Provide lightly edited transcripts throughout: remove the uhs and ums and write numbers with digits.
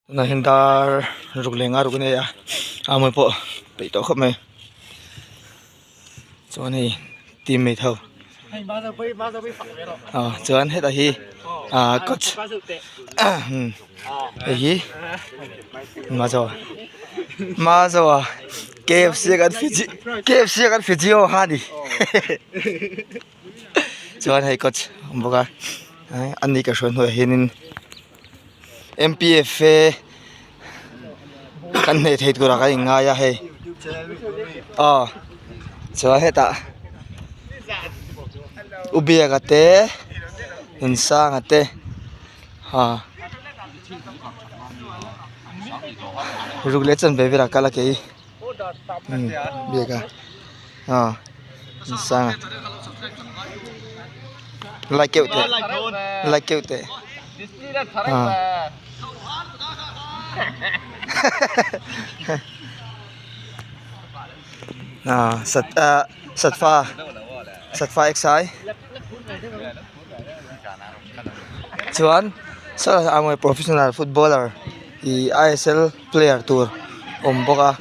Tunah hian dar ruk leh nga ruk a nei a a mawi pawh peih tawh khawp mai chuan hei team mate ho ah chuan hetah hi ah coach hei hi mazawa mazawa KFC a kan KFC a kan physio kha a ni chuan hei coach a awm bawk a ani ka hruai hnuaiah hianin. M_p_f_a kan hne thei turah kan inngai a hei aw chuan hetah u biaka te nunsanga te ah ruk leh chanve velah kal a kei biaka ah nunsanga like keuh teh like keuh teh. Ah sat ah satfa satfa x i chuan saw ang professional footballer ih I S L player tur awm bawk a.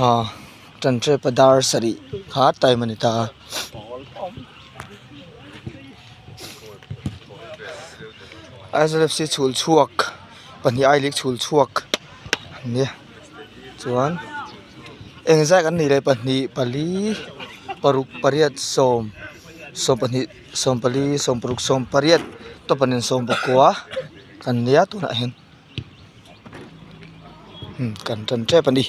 Aw tan tep a dar sarih kha time a ni ta a. Aizawl F C chhul chhuak pahnih ai lik chhul chhuak an nia chuan engzat an nih leh pahnih pali paruk pariat sawm sawmpahnih sawmpali sawmparuk sawmpariat tawp an insawmpakua an nia tunah hian. Kan tan tep a ni.